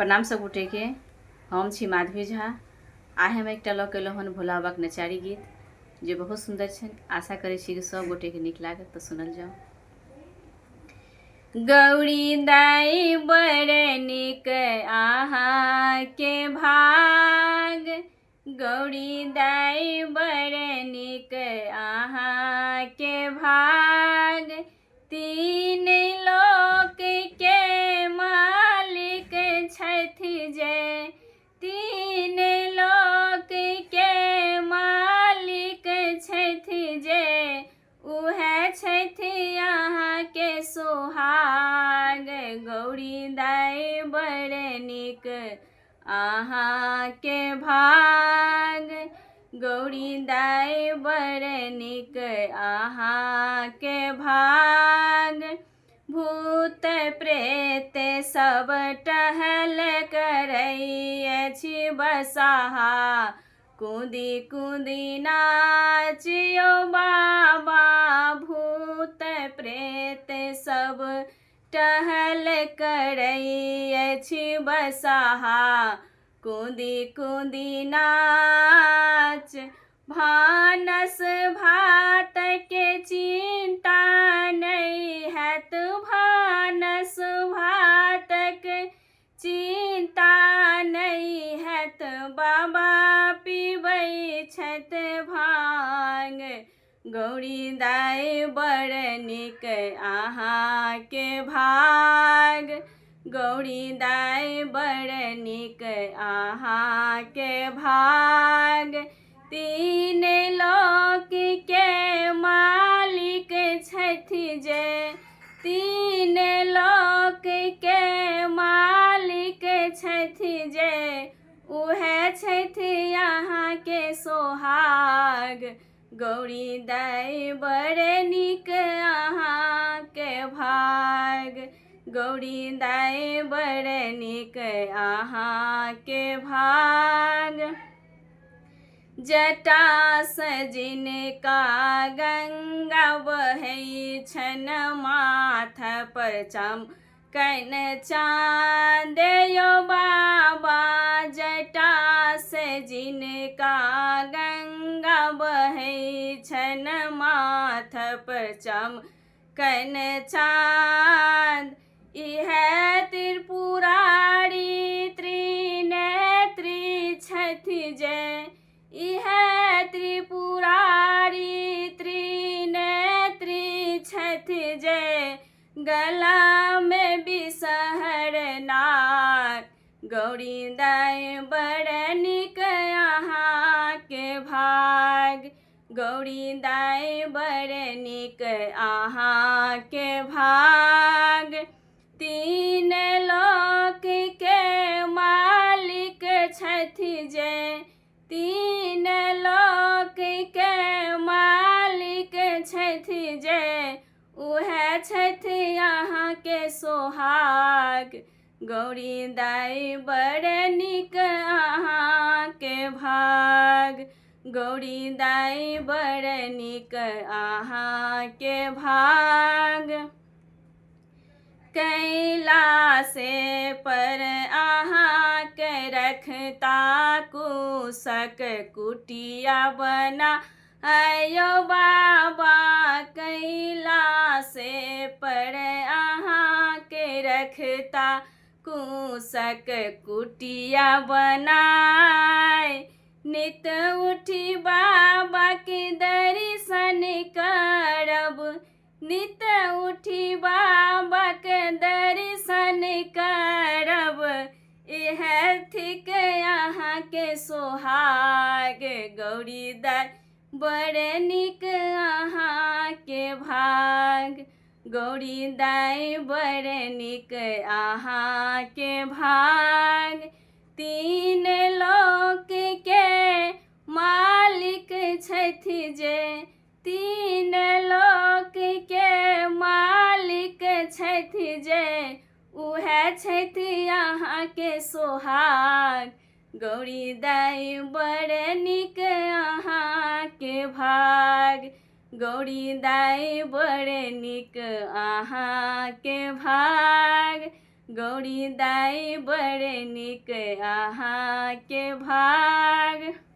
प्रणाम सब गोटेके, हम छी माधवी झा। आइ हम एकटा लऽ के एलहुँ हन भोला बाबाक नचारी गीत जे बहुत सुन्दर छनि। आशा करै छी कि सब गोटेके नीक लागत, तऽ सुनल जाउ। गौरी दाई बड़ नीक अहाँके भाग, गौरी दाई बड़ नीक अहाँके भाग, तीन लोक के मालिक छथि जे, तीन लोक के मालिक छथि जे, उएह छथि अहाँके सोहाग। गौरी दाइ बड़ नीक अहाँके भाग, गौरी दाइ बड़ नीक अहाँके भाग। भूत प्रेत सब टहल करै अछि बसाहा, कूदी कूदी नाचियो बाबा। भूत प्रेत सब टहल करै अछि बसाहा, कूदी कूदी नाच। भानस भात के चिंता नहि हैत, भानस भातक चिंता नहि हैत, बाबा पीबै छथि भांग। गौरी दाइ बड़ नीक अहाँके भाग, गौरी दाइ बड़ नीक अहाँके भाग। तीन लोक के मालिक छथि जे, तीन लोक के मालिक छथि जे, उएह छथि अहाँके सोहाग। गौरी दाइ बड़ नीक अहाँके भाग, गौरी दाइ बड़ नीक अहाँके भाग। जटा जिनका गंगा बहै छन माथ पर चमकन चाँद यो बाबा। जटा से जिनका गंगा बहै छन माथ पर चमकन चाँद, इह त्रिपुरारी त्रिनेत्री छथि जे, इह त्रिपुरारी त्रिनेत्री छथि जे, गलामे बिसहर नाग। गौरी दाइ बड़ नीक अहाँके भाग, गौरी दाइ बड़ नीक अहाँके भाग। तीन लोक के मालिक छथि जे, तीन लोक के मालिक छथि जे, उएह छथि अहाँके सोहाग। गौरी दाइ बड़ नीक अहाँके भाग, गौरी दाइ बड़ नीक अहाँके भाग। कैलासे पर अहाँके रखता कुशक कुटिया बना आयो बाबा। कैलासे पर अहाँके रखता कुशक कुटिया बनाय, नित उठी बाबा के दर्शन करब, नित उठी बाबा के दर्शन करब, इएह थिक अहाँके सोहाग। गौरी दाइ बड़ नीक अहाँके भाग, गौरी दाइ बड़ नीक अहाँके भाग। तीन लोक के मालिक छथि जे, तीन लोक के मालिक छथि जे, उएह छथि अहाँके सोहाग। गौरी दाइ बड़ नीक अहाँके भाग, गौरी दाइ बड़ नीक अहाँके भाग। गौरी दाइ बड़ नीक अहाँके भाग।